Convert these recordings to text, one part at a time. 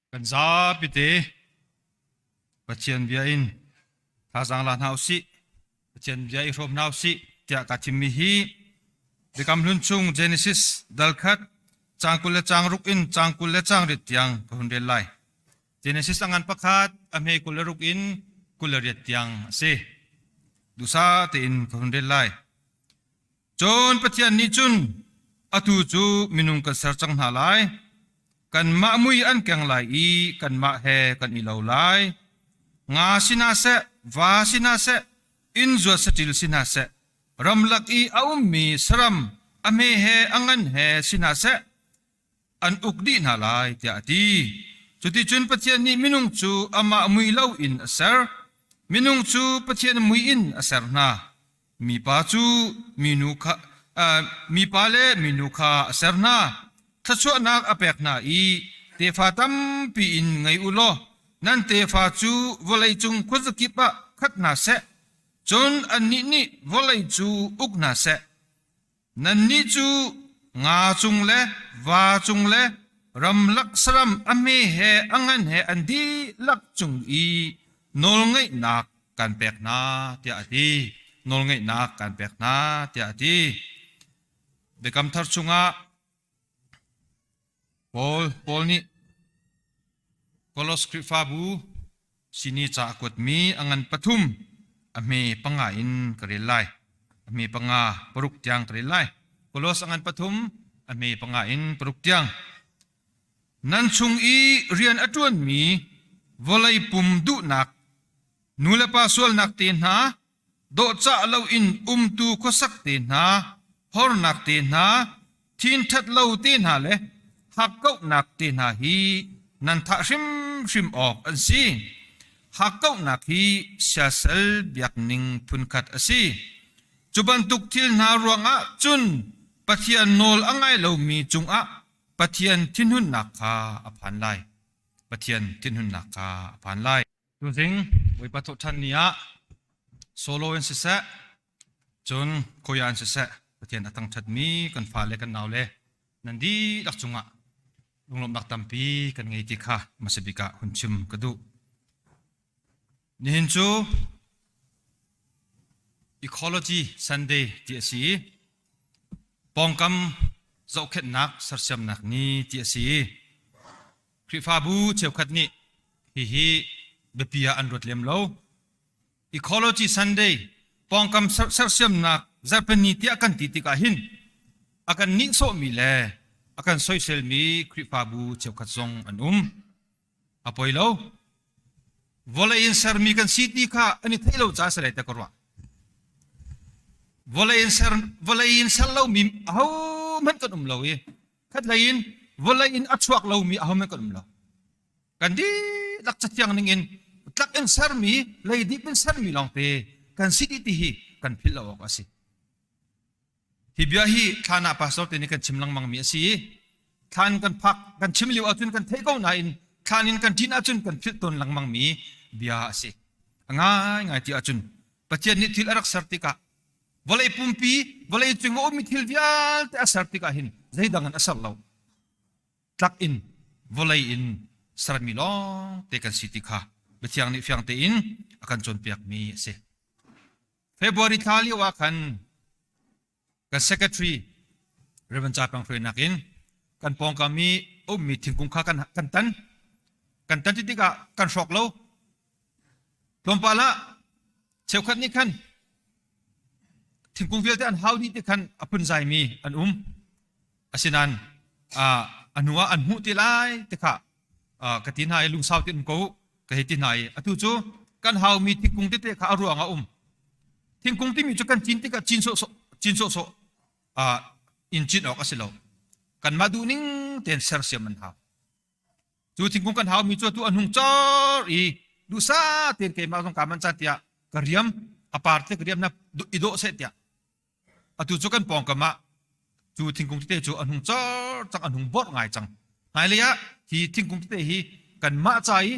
Kan zapi te Pathian bia in thazaang la hna usih, Pathian bia i hrawm hna usih tiah kaa thimmi hi Biakam Hlun chung Genesis dal khat caang 20 le caang ruk in caang 20 le caang riat tiang ka hun rel lai. Genesis a ngan pakhat a hme 26 in 28 tiang a si. Duhsah tein ka hun rel lai. Cun Pathian nih cun atu cu minung kan ser cang hna lai. Kanmah mui an keng lai i kanmah he kan i lo lai. Nga si hna seh, va si hna seh, inn zuat saṭil si hna seh, ramlak i a ummi saram a hme he a ngan he si hna seh, an uk dih hna lai, tiah a ti. Cuticun Pathian nih minung cu amah mui loin a ser. Minung cu Pathian mui in a ser hna. Mipa cu minu kha mipa le minu kha a ser hna. Thluachuahnak a pek hna i tefa tampi in ngei u law nan tefa cu vawleicung khuazakip ah khat hna seh, cun annih nih vawlei cu uk hna seh. Nannih cu nga cung le va cung le ramlak saram a hme he a ngan he an dihlak cung i nawlngeihnak kan pek hna, tiah a ti. Nawlngeihnak kan pek hna, tiah a ti. Biakam Thar chungah Paul, Paul nih Kolos Khrihfabu sin i ca a kuatmi a ngan pathum a hme panga in ka rel lai. A hme panga paruk tiang ka rel lai. Kolos a ngan pathum a hme panga in paruk tiang. Nan chung i rian a ṭuanmi vawlei pum duhnak, nulepa sualnak te hna, dawhcah loin umtu khuasak te hna, hornak te hna, thinṭhat lo te hna le hakkauhnak te hna hi nan thah hrimhrim awk an si. Hakkauhnak hi siasal biakning phunkhat a si. Cu bantuk thil hna ruangah cun Pathian nawl a ngai lomi cungah Pathian thinhunnak kha a phan lai. Pathian thinhunnak kha a phan lai. Tuzing Bawipa thawhṭhan ni ah solo in siseh, cun khoia in siseh, Pathian a thangṭhatmi kan fale kan naule nan dihlak cungah lunglawmhnak tampi kan ngei ti kha hmasa bik ah hun chim ka duh. Nihin cu Ecology Sunday ti a si i pawngkam zohkhenhnak sersiamnak ni ti a si i Khrihfabu cheukhat nih hihi biapi ah an ruat lem lo. Ecology Sunday pawngkam sersiamnak zarhpini tiah kan ti tikah hin a kan nihsawhmi le a kan soiselmi Khrihfabu cheukhat zong an um. A poi lo. Vawlei in sermi kan si ti kha an i theih lo caah si lai te ka ruah. Vawlei in ser vawlei in ser lomi ahohmanh kan um lo i Khatlei in vawlei in a chuak lomi ahohmanh kan um lo. Kan dihlak cathiang ning in tlak in sermi, leidip in sermi lawngte kan si dih ti hi kan philh lo awk a si. Hi bia hi thlan ah pastor te nih kan chim lengmang mi a si i thlan kan phak kan chim lio ahcun kan theih ko nain thlan in kan ṭin ahcun kan philh tawn lengmang mi bia a si. A ngaingai ti ahcun Pathian nih thil a rak ser tikah Vawlei pumpi, vawlei cung a ummi thil vialte a ser tikah hin zeidang in a ser lo. Tlak in vawlei in sermi lawng te kan si ti kha Biathiang nih fiang tein a kan cawnpiakmi a si. February thla lio ah khan kan secretary Reverend Ca Pang hruainak in kan pawngkam i ummi thingkung kha kan, kan tan. Kan tan ti tikah kan hrawk lo. Tlawmpal ah cheukhat nih khan thingkung vialte an hau dih ti khan a phunzaimi an um. Asinain a hnu ah an hmuh ti lai ti kha ka ti hna i lungsau ti um ko ka hei ti hna i atu cu kan haumi thingkung tete kha a ruang a um. Thingkung timi cu kan cin tikah cin sawhsawh cin sawhsawh in cin awk a si lo. Kanmah duhning tein sersiam an hau. Cu thingkung kan haumi cu atu an hung cor i duhsah tein keimah zong kaa manh caan tiah ka riam a par te ka riam na i dawh seh tiah atu cu kan pawngkam ah cu thingkung tete cu an hung cor cang an hung borh ngai cang hmailei ah hi thingkung tete hi kanmah ca i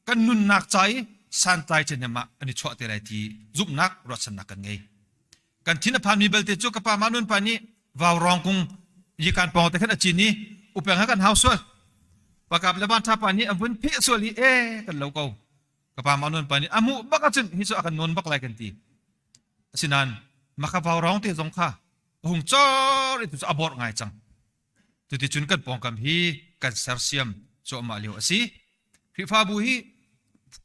kan nunnak ca i santlai ṭhahnem ah an i chuah te lai ti zumhnak ruahchannak kan ngei Kan thin a phanmi belte cu ka pa ma nun pa nih vaurawng kung yikan pawng te khan a cin i upeng ha kan hau sual. Pakap le van pa nih an vun pheh sual i e kan lo ko. Ka pa ma non pa nih a hmuh bak ahcun hi cu a kan nawn bak lai kan ti. Asinain maka vau rawng te zong kha a hung cor i tu cu a borh ngai cang. Cuticun kan pawngkam hi kan sersiam cuahmah lio a si. Khrihfabu hi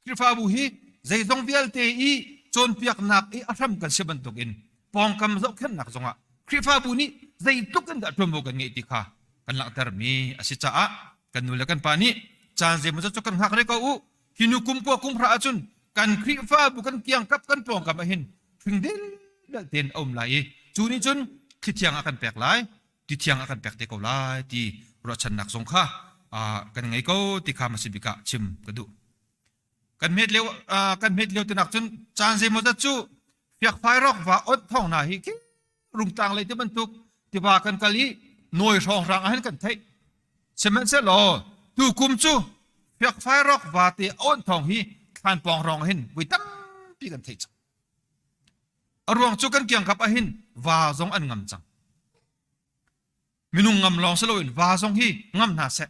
Khrihfabu hi zeizong vialte i cawnpiaknak i a hram kan si bantukin pawngkam zohkhenhnak zongah Khrihfabu nih zeitluk in dah ṭuanvo kan ngeih ti kha kan langhtermi a si caah kan nu le kan pa nih caan zeimawzat cu kan hngak rih ko u. Hi nu kum kua kum hra ahcun kan Khrihfabu kan kiangkap kan pawngkam ah hin hring dildal tein a um lai i cu nih cun thlithiang a kan pek lai. Ti thiang a kan pek te ko lai ti ruahchannak zong kha kan ngei ko ti kha hmasa bik ah chim ka duh. Kan hmet lio kan hmet lio tinak cun caan zeimawzat cu fiakfai rok va ot thawng hna hi khi rungtlang lei ti bantuk tiva kan kal i nawi hrawnghrang ah hin kan theih. Sihmanhsehlaw tu kum cu fiakfai rok va te on thawng hi thlan pawng rong hin voi tampi kan theih cang. A ruang cu kan kiangkap ah hin va zong an ngam cang. Minung ngam lawng si loin va zong hi ngam hna seh.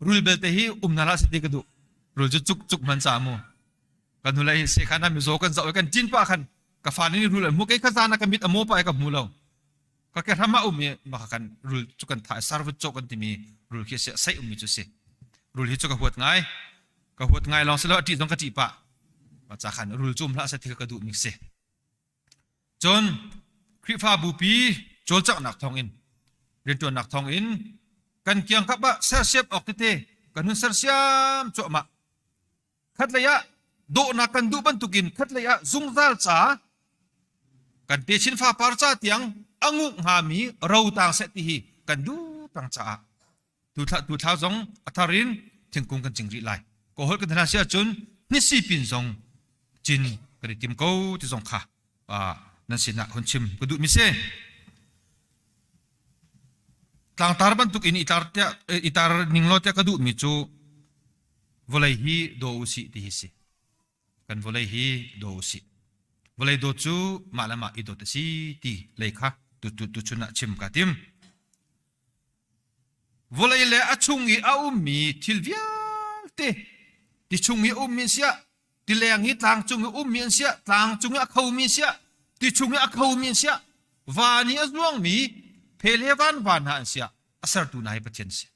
Rul belte hi um hna hlah seh ti ka duh. Rul cu cuk cuk hman ca mu. Kan hnu lei se khan mizaw kan zoh i kan cin pah khan ka fa nih rul an hmu kei kha zan ah ka mit a maw pah i ka hmu lo. Ka ke hram ah um i maka kan rul cu kan thah sarvut cawh kan timi rul khi si sei ummi cu si. Rul hi cu ka huat ngai. Ka huat ngai lawng si lo a ṭih zong ka ṭih pah. Mah ca khan rul cu um hlah seh ti kha ka duhmi si. Cun Khrihfabu pi cawlcanghnak thawngin rianṭuannak thawngin kan kiangkap ah sersiam awk tete kan hun sersiam cuahmah. Khatlei ah dawhnak kan duh bantukin khatlei ah zungzal ca kan techin fapar ca tiang a nguh hngami ro tang seh ti hi kan duh peng caah tu thla zong a thar in thingkung kan cing rih lai. Kawhol kan hna si ahcun hnisi pin zong cin kan i tim ko ti zong kha nan sinah hun chim ka duh mi si. Tlangtar bantuk in i tar tiah i tar ning law tiah ka duh mi cu vawlei hi daw u sih ti hi si. Kan vawlei hi daw u sih. Vawlei dawt cu mah le mah i dawt a si ti lei kha tu tu tu chun ah chim ka tim. Vawlei le a chung i a ummi thil vialte ti chung i a ummi an siah tileng i tlang cung i ummi an siah tlang cung i a khomi an siah ti chung i a khomi an siah van i a zuangmi phe le van van hna an siah a sertu hna hi Pathian a si.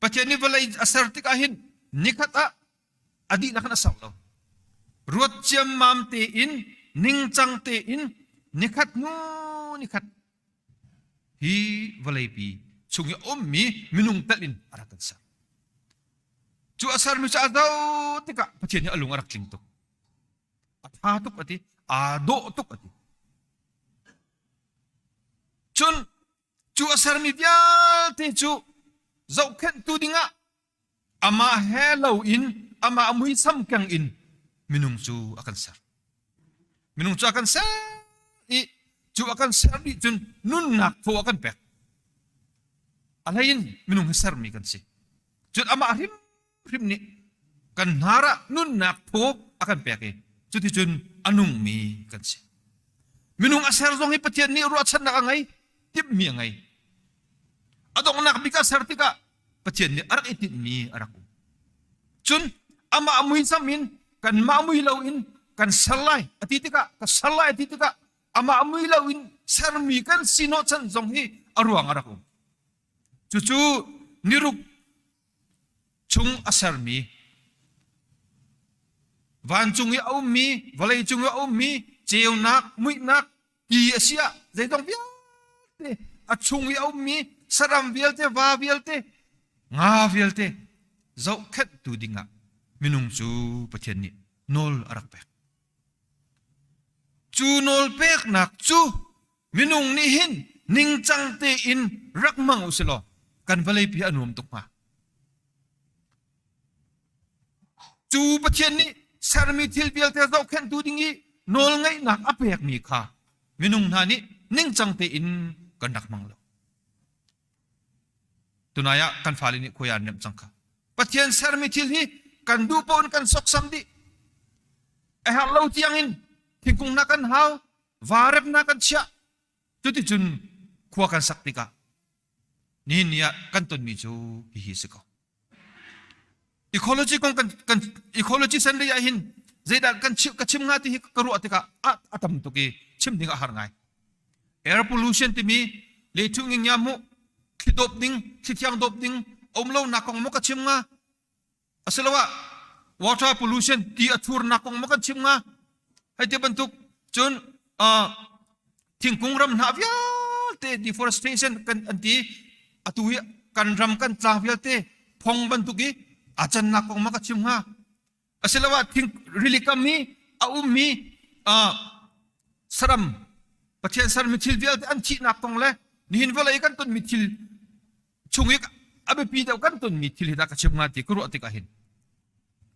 Pathian nih vawlei a ser tikah hin nikhat ah a dihlak in a ser lo. Ruat ciammam tein ningcang tein nikhat hnu nikhat hi vawleipi chung i a ummi minung telh in a rak kan ser. Cu a sermi cu a zoh tikah Pathian hi a lung a rak tling tuk. A ṭha tuk a ti, aa dawh tuk a ti. Cun cu a sermi vialte cu zohkhenhtu dingah amah he loin amah muisam keng in minung cu a kan ser. Minung cu a kan ser i cu a kan ser dih cun nunnak thaw a kan pek. A hlei in minung hi sermi kan si. Cun amah hrimhrim nih kan hnar ah nunnak thaw a kan pek i cuticun a nungmi kan si. Minung a ser zong hi Pathian nih ruahchannak a ngei, timhmi a ngei. A donghnak bik a ser tikah Pathian nih a rak i tinhmi a rak um. Cun amah muisam in kanmah mui loin kan ser lai a ti tikah ka ser lai a ti tikah amah mui loin sermi kan si hnawhchan zong hi a ruang a rak um. Cucu niruk chung a sermi vancung i a ummi vawlei cung i a ummi ceunak muihnak ti a si ah zeizong vialte a chung i a ummi saram vialte va vialte nga vialte zohkhenhtu dingah minung cu Pathian nih nawl a rak pek. Cu nawl peknak cu minung nih hin ningcang tein rak hmang u silaw kan vawleipi a nuam tuk hnga. Cu Pathian nih sermi thil vialte zohkhenhtu ding i nawlngeihnak a pekmi kha minung hna nih ningcang tein kan rak hmang lo. Tunai ah kan fale nih khuai an remh cang kha. Pathian sermi thil hi kan duh paoh in kan soksam dih. A herh lo tiang in thingkung hna kan hau, va rep hna kan chiah. Cuticun khua kan sak tikah. Nihin ni ah kan tonmi cu hihi si ko. Ecology kong kan, kan ecology san lei ah hin zeidah kan chim, ka chim hnga ti hi ka ruah tikah a, a tam tuk i chim ding a har ngai. Air pollution timi leiṭhu ngingya mu thli dawp ding thli thiang dawp ding um lo nak kong maw ka chim hnga asiloah water pollution ti a thurnak kong maw kan chim hnga hei ti bantuk cun uh, thingkung ram hna vialte deforestation kan an ti atu hi kan ram kan tlang vialte phong bantuk i a cannak kong ma ka chim hnga asiloah thing rili kam i a ummi uh, saram Pathian sermi thil vialte an thihnak kong le nihin vawlei kan tonmi thil chung i a biapi deuh kan tonmi thil hi dah ka chim hnga ti ka ruah tikah hin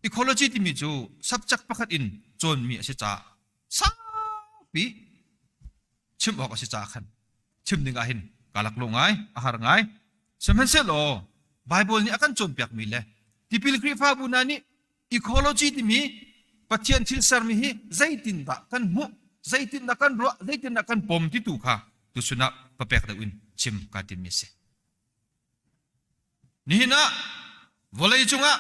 ecology timi cu subject pakhat in cawnmi a si caah saupi chim awk a si caah khan chim ding ah hin kaa lak lo ngai a har ngai sihmanhsehlaw Bible nih a kan cawnpiakmi le tipil Khrihfabu hna nih ecology timi Pathian thil sermi hi zeitindah kan hmuh zeitindah kan ruah zeitindah kan pom ti tu kha tuchun ah papek deuh in chim kaa timmi a si nihin ah vawlei cungah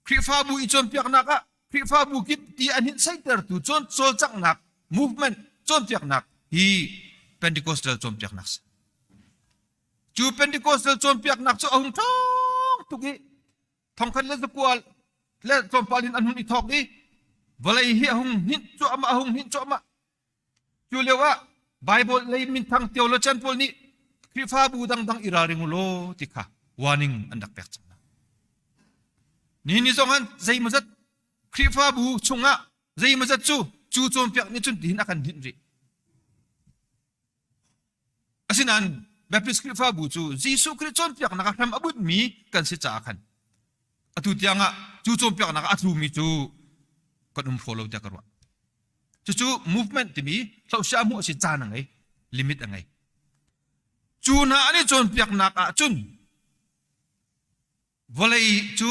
Khrihfabu i cawnpiaknak ah Khrihfabu kip ti an hin seitertu cawn cawlcanghnak movement cawnpiaknak hi Pentecostal cawnpiaknak si cu Pentecostal cawnpiaknak cu a hung ṭhawng tuk i thongkhat le zakua le tlawmpal in an hun i thawk i vawlei hi a hung hninh cuahmah a hung hninh cuahmah cu lio ah Bible lei minthang theologian pawl nih Khrihfabu dangdang i ralring u law ti kha warning an rak pek cang hna. Nihin ni zong han zeimawzat Khrihfabu chungah zeimawzat cu cu cawnpiak nih cun tihin a kan hninh rih. Asinain Baptist Khrihfabu cu Jesuh Khrih cawnpiaknak ah hram a bunhmi kan si caah khan atu tiangah cu cawnpiaknak ah a tlumi cu kan um hraw lo tiah ka ruah. Cucu movement timi hlohsia hmuh a si caan a ngei, limit a ngei. Cu hna an i cawnpiaknak ah cun Vawlei cu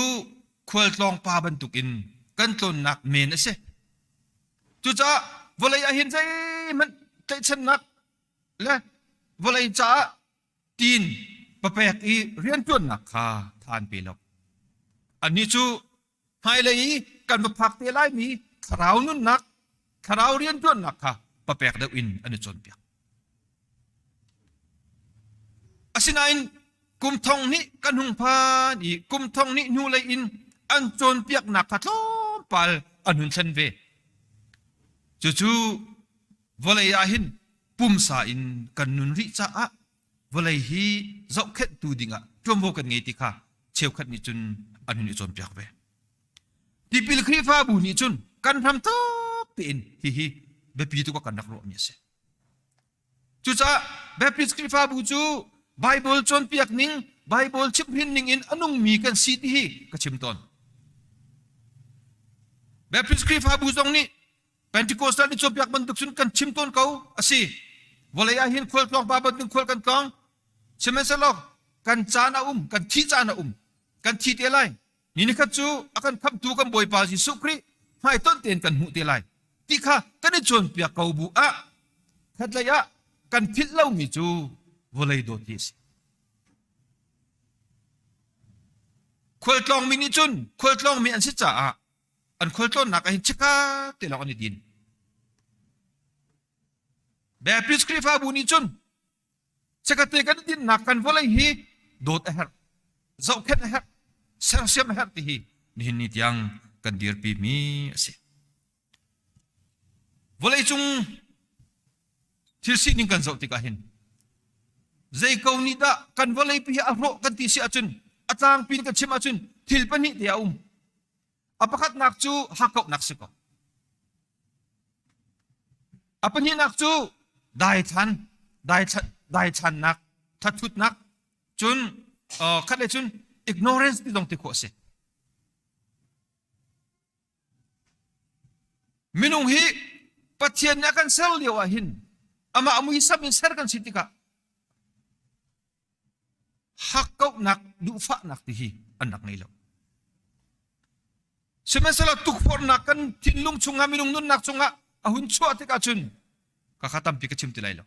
khualtlawng pa bantukin kan tlawnnak men a si. Cucaah vawlei ah hin zeihmanh tlaihchannak le vawlei caah tiin papek i rianṭuannak kha tha an pe lo. Annih cu hmailei i kan va phak te laimi thlarau nunnak, thlarau rianṭuannak kha papek deuh in an i cawnpiak. Asinain kum thong hnih kan hung phan i kum thong hnih hnulei in an cawnpiaknak kha tlawmpal an hun thlen ve. Cucu vawlei ah hin pumsa in kan nun rih caah vawlei hi zohkhenhtu dingah ṭuanvo kan ngei ti kha cheukhat nih cun an hun i cawnpiak ve. Tipil Khrihfabu nih cun kan hram tuk tein hihi biapi tuk ah kan rak ruahmi a si. Cucaah Baptist Khrihfabu cu Bible cawnpiak ning, Bible chimhhrin ning in a nungmi kan si ti hi ka chim tawn. Baptist Khrihfabu zong nih Pentecostal nih cawnpiak bantuk cun kan chim tawn ko a si. Vawlei ah hin khualtlawng pa bantuk khual kan tlawng. Sihmanhsehlaw kan caan a um, kan thih caan a um. Kan thi te lai. Ni nikhat cu a kan khamhtu kan Bawipa Jesuh Khrih hmaitonh tein kan hmuh te lai ti kha kan i cawnpiak ko bu ah khatlei ah kan philh lomi cu vawlei dawt hi a si. Khualtlawngmi nih cun khualtlawngmi an si caah an khualtlawnnak ah hin chikkhat te lawng an i din. Baptist Khrihfabu nih cun Chikkhatte kan i dinhnak kan vawlei hi dawt a herh, zohkhenh a herh, sersiam a herh ti hi nihin ni tiang kan dirpi mi a si. Vawleicung thil sining kan zoh tikah hin zei ko nih dah kan vawleipi hi a hrawh kan ti si ahcun a tlangpi in kan chim ahcun thil pahnih te a um. A pakhatnak cu hakkauhnak si ko. A pahnihnak cu daithlan, daithlannak, thathutnak, cun khat le cun ignorance ti zong ti khawh a si. Minung hi Pathian nih a kan ser lio ah hin amah muisam in ser kan si tikah hakkauhnak duhfahnak ti hi an rak ngei lo. Sihmanhsehlaw tukforhnak kan thinlung chungah minung nunnak chungah a hun chuah tikah cun ka kha tampi ka chim ti lai lo.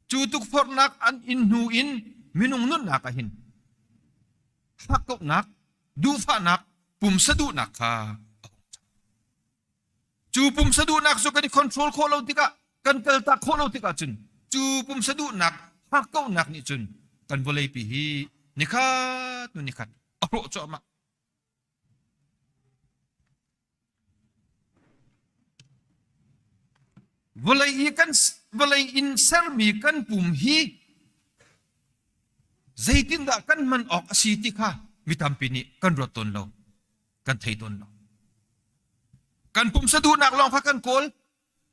Cu tukforhnak an in hnu in minung nunnak ah hin hakkauhnak, duhfahnak, pumsa duhnak kha a hung cang. Cu pumsa duhnak cu kan i control khawh lo tikah, kan kaltak khawh lo tikah cun cu pumsa duhnak, hakkauhnak nih cun kan vawleipi hi nikhat hnu nikhat a hrawh cuahmah. Vawlei i kan vawlei in sermi kan pum hi zeitindah kan hman awk a si ti kha mi tampi nih kan ruat tawn lo, kan thei tawn lo. Kan pumsa duhnak lawng kha kan kawl.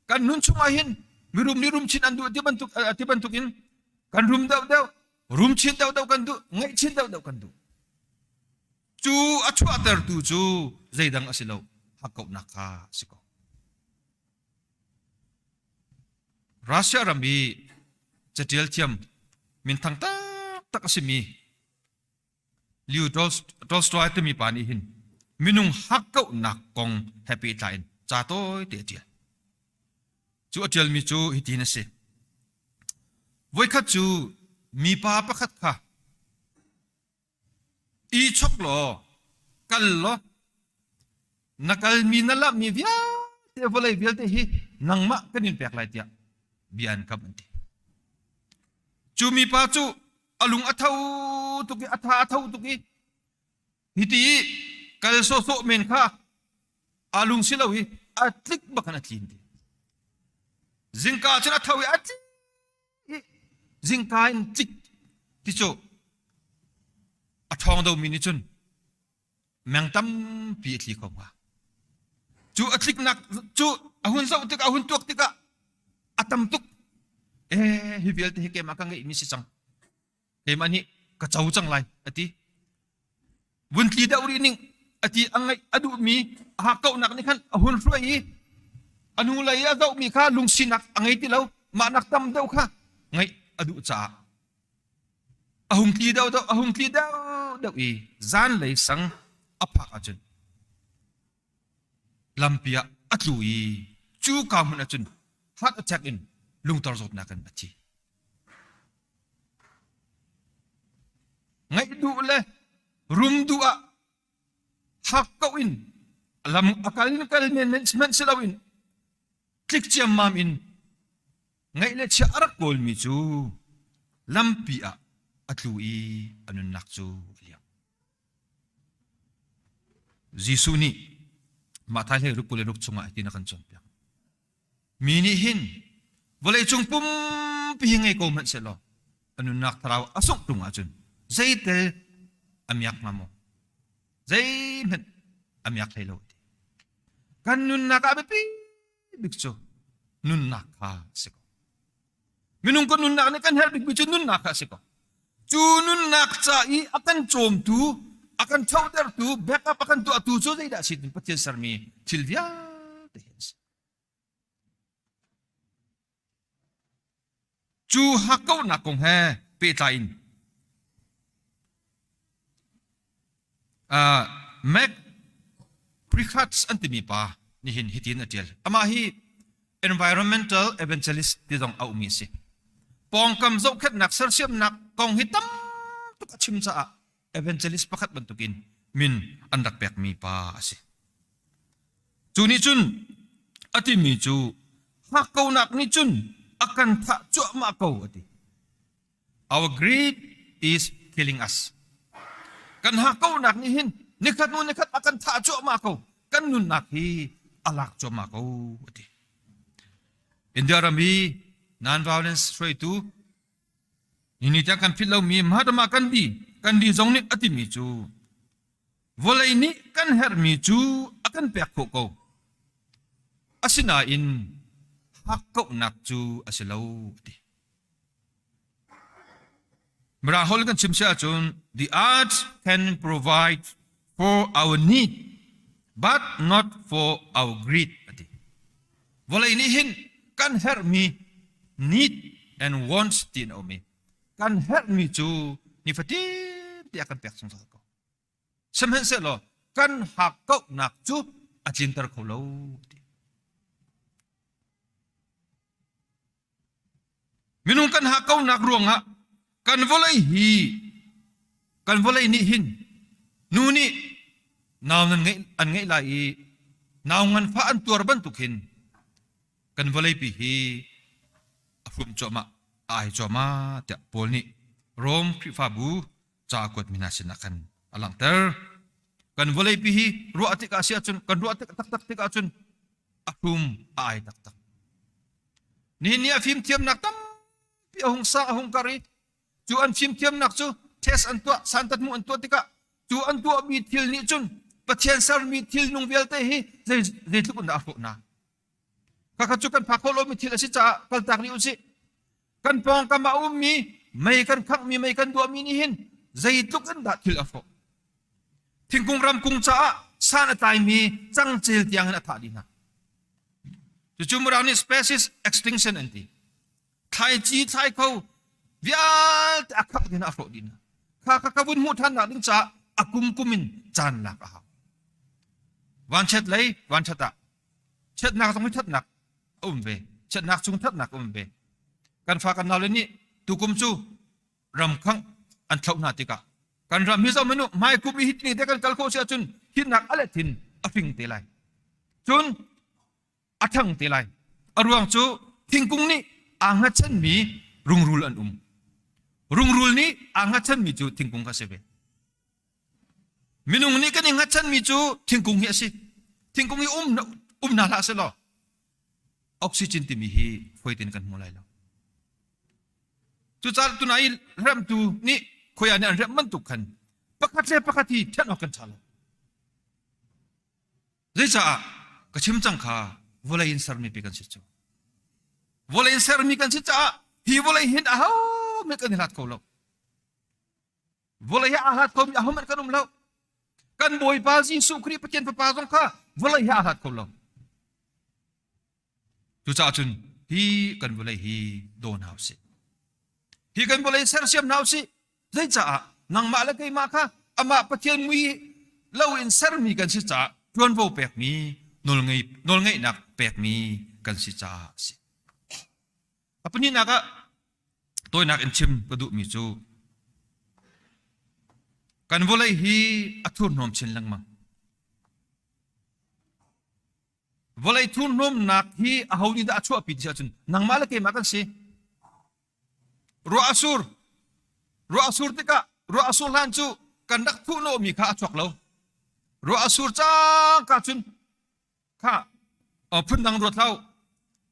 Kan nun chungah hin mirum nih rum chin an duh ti bantuk ti bantuk in kan rum deuhdeuh, rum chin deuhdeuh kan duh, ngeih chin deuhdeuh kan duh. Cu a chuahtertu cu zeidang a si lo, hakkauhnak kha a si ko. Russia ram i catial thiam minthang taktak a simi Leo Tolstoy timi pa nih hin minung hakkauhnak kong he pehtlai in ca tawite a ṭial. Cu a ṭialmi cu hitin a si. Voikhat cu mipa pakhat kha I chok law kal law na kalmi na lamhmi vialte vawlei vialte hi nangmah kan in pek lai tiah bia an kam an ti. Cu mipa cu a lung a tho tuk i a tha a tho tuk i hiti i kal sawhsawh men kha a lung si lo i a tlik bak in a tlin ti. Zingka cun a tho i a tlik Zingka in cik ti cu a ṭhawng domi nih cun meng tampi a tli kho hnga. Cu a tliknak cu a hun zoh tikah a hun tuak tikah a tam tuk. Eh, hi vialte hi keimah ka ngeihmi si cang. Keimah nih ka co cang lai a ti. Vun tli deuh rih ning a ti a ngaih a duhmi a hakkauhnak nih khan a hun hruai i a hnulei i a zohmi kha lungsinak a ngei ti lo mah nak tam deuh kha ngaih a duh caah a hung tli deuh deuh a hung tli deuh deuh i zanlei sang a phak ahcun lampi ah a tlu i cu ka hmun ahcun heart attack in lungtor zawtnak in a thi. Ngaih duh le rum duh ah hak ko in lam a kal in kal men men hmanh si loin tlik ciammam in ngaih le chia a rak kawlmi cu lampi ah a tlu i a nunnak cu a liam. Jesuh nih Matthai hlei ruk 26 chungah hitin a kan cawnpiak. Mi nih hin vawleicung pumpi hi ngei ko hmanh sehlaw a nunnak thlarau a sungh ṭung ahcun zeitel a miak hnga maw? Zeihmanh a miak hlei lo ti. Kan nunnak ah biapi bik cu nunnak kha a si ko. Minung kan nunnak nih kan herh bikmi cu nunnak kha a si ko. Cu nunnak ca i a kan cawmtu, a kan ṭhotertu, backup a kan tuahtu cu zeidah a si tin Pathian sermi thil vialte hi an si. Cu hakkauhnak kong he pehtlai in uh, Mac Prikhatz an timi pa nihin hitin a ṭial. Amah hi environmental evangelist ti zong a ummi a si. Pawngkam zohkhenhnak sersiamnak kong hi tam tuk a chim caah evangelist pakhat bantukin min an rak pekmi pa a si. Cu nih cun a timi cu hngakkonak nih cun a kan thah cuahmah ko a ti. Our greed is killing us. Kan hakkauhnak nih hin nikhat hnu nikhat a kan thah cuahmah ko. Kan nunnak hi a lak cuahmah ko a ti. India ram i non-violence hruaitu nini tiang kan philh lomi Mahatma Gandhi Gandhi zong nih a timi cu vawlei nih kan herhmi cu a kan pek khawh ko. Asinain hakkauhnak cu a si lo a ti. Mirang holh kan chim si ahcun the arts can provide for our need but not for our greed a ti. Vawlei nih hin kan herhmi need and wants ti an um i kan herhmi cu nifatin te a kan pek zungzal ko. Sihmanhsehlaw kan hakkauhnak cu a tlinter kho lo ti. Minung kan hakkauhnak ruangah Kan vawlei hi kan vawlei nih hin nu nih nau nan ngeih an ngeih lai i nau nganfah an tuar bantuk hin kan vawleipi hi a hrum cuahmah a ai cuahmah tiah Paul nih Rom Khrihfabu ca a kuatmi hna sinah khan a langhter. Kan vawleipi hi ruah tikah si ahcun kan ruah tik taktak tikah cun a hrum a ai taktak. Nihin ni a fimthiamnak tampi a hung sang a hung kar i cu an fimthiamnak cu test an tuah santat mu an tuah tikah cu an tuahmi thil nih cun Pathian sermi thil nung vialte hi zei zeitluk in dah a hrawh hna. Khakha cu kan phak khawh lomi thil a si caah kaltak rih usih. Kan pawngkam ah a ummi mei kan khanghmi mei kan duahmi nih hin zeitluk in dah thil a hrawh. Thingkung ramkung caah san a tlaimi cangcel tiang in a thah dih hna. Cucu Mirang nih species extinction an ti. Thlaici thlai kho vialte a khangh dih a hrawh dih hna. Kha kha ka vun hmuh ṭhannak ding caah a kum kum in caan lak a hau. Vanchiat lei vanṭhat ah chiatnak zong hi ṭhatnak a um ve. Chiatnak chung ṭhatnak a um ve. Kan fa kan naule nih tukum cu ram khangh an thloh hna tikah kan ram hi zoh manu hmai kum i hitni te kan kal khawh si ahcun hitnak a let in a fing te lai. Cun a ṭhang te lai. A ruang cu thingkung nih aa hngatchanmi rungrul an um. Rungrul nih aa hngatchanmi cu thingkung kha a si ve. Minung nih kan i hngatchanmi cu thingkung hi a si. Thingkung hi um, um hna hlah seh law oxygen timi hi fawi tein kan hmu lai lo. Cucaah tunai i remtu nih khuai nih an remh bantuk khan pakhat le pakhat hi ṭhen awk kan ṭha lo. Zeicaah ka chim cang kha vawlei in sermi pi kan si cu. Vawlei in sermi kan si caah hi vawlei hin aho hmanh kan i hlat kho lo. Vawlei he aa hlat khomi aho hmanh kan um lo. Kan Bawipa Jesuh Khrih Pathian Fapa zong kha vawlei he aa hlat kho lo. Cucaah cun hi kan vawlei hi daw hna usih. Hi kan vawlei sersiam hna usih. Zeicaah nangmah le keimah kha amah Pathian mui lo in sermi kan si caah ṭuanvo pekmi nawlngei nawlngeihnak pekmi kan si caah a si. A pahnihnak ah tawinak in chim ka duhmi cu kan vawlei hi a thurhnawm chin lengmang. Vawlei thurhnawmnak hi aho nih dah a chuahpi ti ahcun nangmah le keimah kan si. Ruah a sur. Ruah a sur tikah ruah a sur hlan cu kan rak thuhnawhmi kha a chuak lo. Ruah a sur cangka cun kha phundang ruat hlah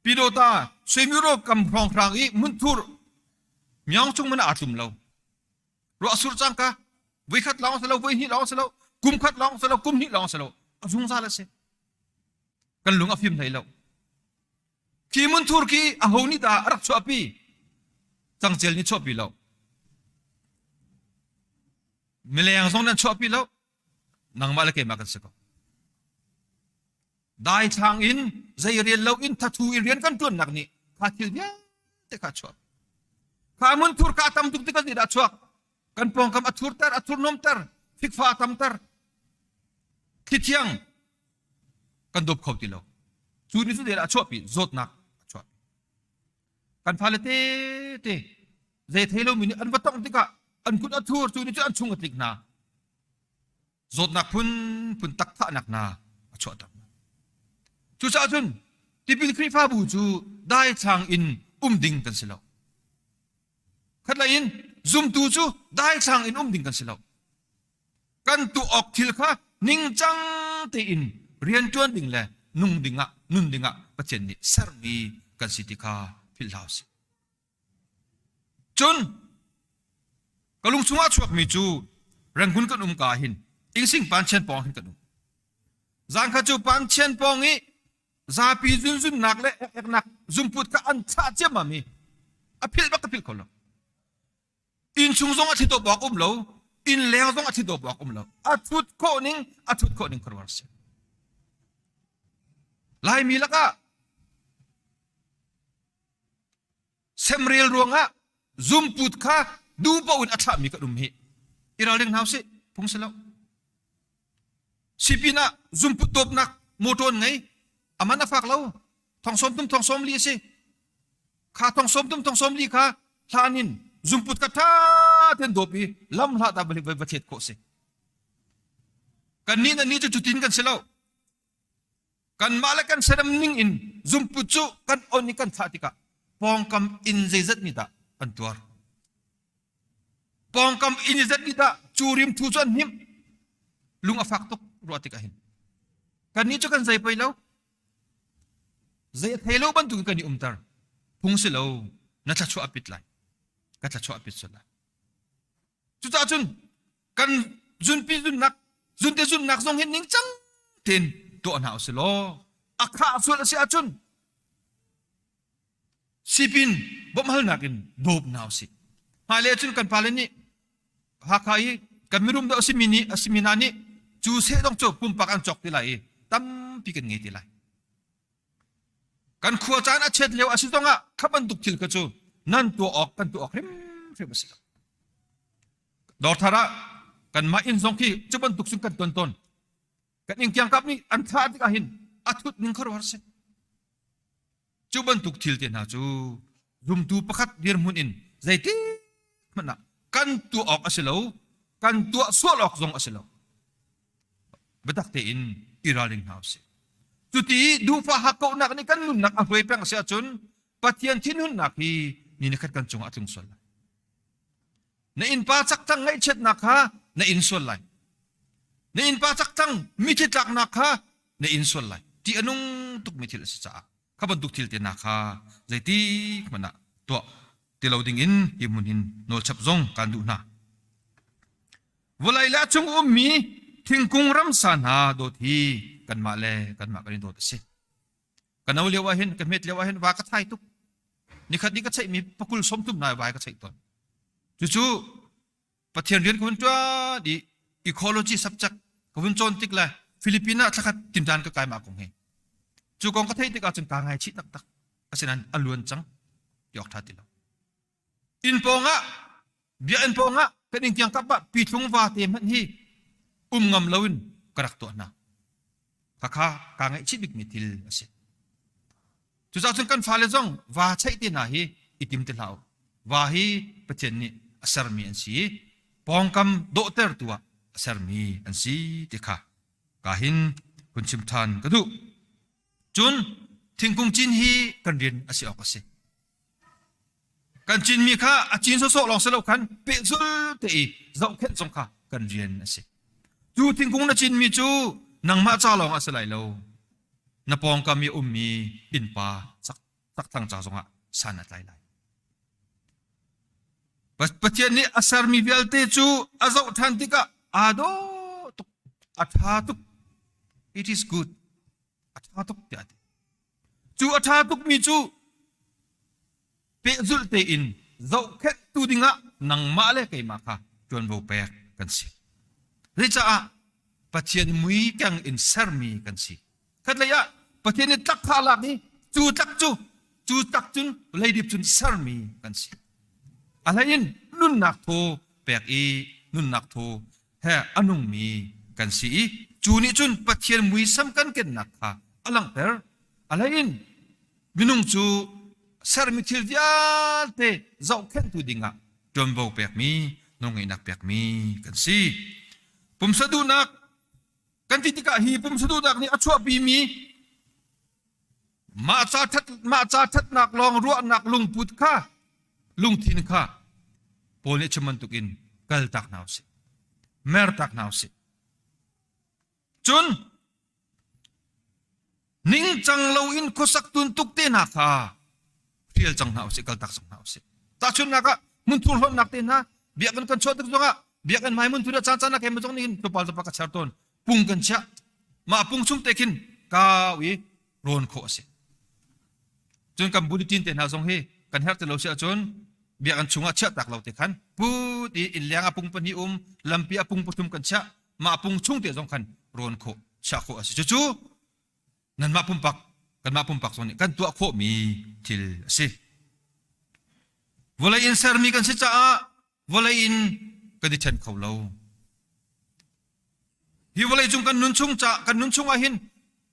Pidota Suimiro kam hrawnghrang i hmunthur myaung chung man aa tlum lo. Ruah sur cangka voikhat lawng si lo, voihnih lawng si lo, kum khat lawng si lo, kum hnih lawng si lo, a zungzal a si. Kan lung a fim hlei lo. Khi munthur khi a ho nih dah a rak chuahpi? Cangcel nih chuahpi lo. Mileng zong nan chuahpi lo. Nangmah le keimah kan si ko. Daithlang in zei rian lo in thathu in rian kan ṭuannak nih kha thil vialte kha chuak. Kha munthur kha a tam tuk tikah nih dah chuak. Kan pawngkam a thurter, a thurhnawmter, fikfa a tamter. Thlithiang kan dawp kho ti lo. Cu ni cu a chuahpi zawtnak a chuahpi. Kan fale te te zei thei lomi nih an va tongh tikah an kut a thur cu ni cu an chung a tlik hna. Zawtnak phunphun takthahnak hna a chuahter. Cucaah cun tipil Khrihfabu cu daithlang in um ding kan si lo. Khatlei in zumtu cu daithlang in um ding kan si lo. Kan tuah awk thil kha ningcang tein rianṭuan ding le nung dingah nun dingah Pathian nih sermi kan si ti kha philh hlah usih. Cun ka lung chungah chuakmi cu Rangoon kan um ka hin Ingsing Panchian pawng hin kan um. Zan kha cu Panchian pawng i zapi zunzunnak le ekeknak zumput kha an thlah ciammam i a philh bak ka philh kho lo. Inn chung zong a thli dawp awk um lo, inn leng zong a thli dawp awk um lo. A thut khawh ning, a thut khawh ning khuaruahhar si. Laimi lakah semrel ruangah zumput kha duh paoh in a thlahmi kan um hi i ralring hna usih phung si lo sipin ah zumput dawpnak motor an ngei aman a fak lo thong sawm tum thong sawm li a si kha thong sawm tum thong sawm li kha hlan in. Zungput ka ṭha ten dawp i lam hlah ta va va thet khawh si. Kannih na ni cu cutin kan si lo. Kanmah le kan serem ning in zungput cu kan on i kan thlah tikah pawngkam inn zeizat nih dah an tuar. Pawngkam inn zeizat nih dah cu rimthu cu an hnim. Lung a fak tuk ruah tikah hin. Kannih cu kan zei pei lo. Zei a thei lo bantukin kan i umter. Phung si lo, na thluachuah a pit lai. Ka thluachuah a pit sual lai. Cucaah cun kan zunpi zunnak, zunte zunnak zong hi ningcang tein tuah hna usih law a khah sual a si ahcun sipin bawmhhalnak in dawp hna usih. Hmailei ahcun kan pale nih Hakha i kan mirum deuh a simi nih a simi hna nih cu seh dong cu pumpak an cawk ti lai i tampi kan ngei ti lai. Kan khua caan a chiat lio a si zongah kha bantuk thil kha cu nan tuah awk kan tuah awk hrimhrim a si lo. Dawrthar ah kanmah inn zong khi cu bantuk cun kan ton tawn. Kan inn kiangkap nih an thlah tikah hin a thut ning khuaruahhar si. Cu bantuk thil te hna cu zumtu pakhat dirhmun in zeitik hmanh ah kan tuah awk a si lo, kan tuah sual awk zong a si lo. Biatak tein i ralring hna usih. Cuti duhfah hakkauhnak nih kan nunnak a hruai peng a si ahcun Pathian thinhunnak hi ni nikhat kan cungah a tlung sual lai. Na innpa chakthang ngaihchiatnak kha na in sual lai. Na innpa chakthang mithi tlaknak kha na in sual lai. Ti a nung tukmi thil a si caah kha bantuk thil te hna kha zeitik hmanh ah tuah ti lo ding in hi hmun hin nawlchap zong kaan duh hna. Vawlei le a chung ummi thingkung ramsa hna dawt hi kanmah le kanmah kan i dawt a si. Ka no lio ah hin ka hmet lio ah hin va ka thai tuk. Nikhat ni ka cheihmi pakul sawmthum nai vai ka cheih tawn. Cucu Pathian rian ka hun ṭuan i ecology subject ka hun cawn tik le Philippines ah thlakhat tinṭan ka kai mah kong hi. Cu kong ka theih tikah cun kaa ngaichih taktak. Asinain a luan cang ti awk ṭha ti lo. Inn pawng ah biakinn pawng ah kan inn kiangkap ah pithlung vate hmanh hi um ngam loin ka rak tuah hna. Khakha kaa ngaihchih bikmi thil a si. Cucaah cun kan fale zong va cheih te hna hi i tim ti hlah u. Va hi Pathian nih a sermi an si i pawngkam dawhtertu ah a sermi an si ti kha ka hin hun chim ṭhan ka duh. Cun thingkung cin hi kan rian a si awk a si. Kan cinmi kha a cin sawsawh lawng si lo khan pehzul te i zohkhenh zong kha kan rian a si. Cu thingkung na cinmi cu nangmah ca lawng a si lai lo. Na pawngkam i ummi innpa sakthang ca zongah san a tlai lai. Pathian nih a sermi vialte cu a zoh ṭhan tikah aa dawh tuk, a ṭha tuk. It is good. A ṭha tuk tiah a ti. Cu a ṭha tukmi cu pehzulh tein zohkhenhtu dingah nangmah le keimah kha ṭuanvo pek kan si. Zeicah Pathian mui keng in sermi kan si. Khatlei ah Pathian nih tlak kha a lak i cu tlak cu cu tlak cun leidip cun sermi kan si. A hlei in nunnak thaw pek i nunnak thaw he a nungmi kan si i cu nih cun Pathian muisam kan kennak kha a langhter. A hlei in minung cu sermi thil vialte zohkhenhtu dingah ṭuanvo pekmi, nawlngeihnak pekmi kan si. Pumsa duhnak kan ti tikah hi pumsa duhnak nih a chuahpimi mah ca ṭhat mah ca ṭhatnak lawng ruahnak lungput kha lungthin kha Paul nih chim bantukin kaltak hna usih mertak hna usih cun ningcang loin khuasak tuntuk te hna kha hrial cang hna usih kaltak cang hna usih tahchunhnak ah hmunthur hlonhnak te hna biakinn kan chuah tik zongah biakinn hmai hmunthur ah caan caan ah keimah zong nih hin tlawmpal tlawmpal ka cher tawn pung kan chiah mah pung chung te khin kau i rawn khawh a si cun kan bulletin te hna zong hi kan herh ti lo si ahcun biakinn chungah chiah tak lo te khan put i inn leng ah pung pahnih um lampi ah pung pathum kan chiah mah pung chung te zong khan rawn khawh chiah khawh a si cucu nanmah pumpak kanmah pumpak zong nih kan tuah khawhmi thil a si vawlei in sermi kan si caah vawlei in kan i ṭhen kho lo Hi vawleicung kan nun chung ca kan nun chungah hin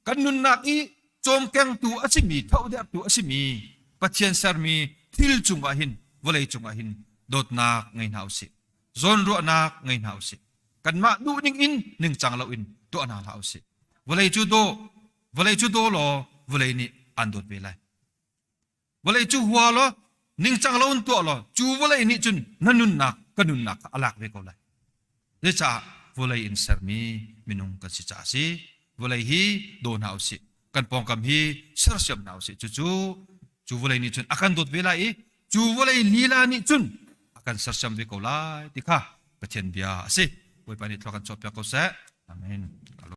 kan nunnak i cawmkengtu a simi thohdertu a simi Pathian sermi thil cungah hin vawlei cungah hin Dawtnak ngei hna usih. Zawnruahnak ngei hna usih. Kanmah duh ning in ningcang loin tuah hna hlah usih. Vawlei cu daw, vawlei cu daw law vawlei nih aan dawt ve lai. Vawlei cu hua law ningcang loin tuah law cu vawlei nih cun na nunnak ka nunnak kha a lak ve ko lai. Zeicah vawlei in sermi minung kan si caah a si. Vawlei hi daw hna usih. Kan pawngkam hi sersiam hna usih. Cucu cu vawlei nih cun a kan dawt ve lai i cu vawlei lila nih cun a kan sersiam ve ko lai ti kha Pathian bia a si. Bawipa nih thluak kan chuahpiak ko seh. Amen.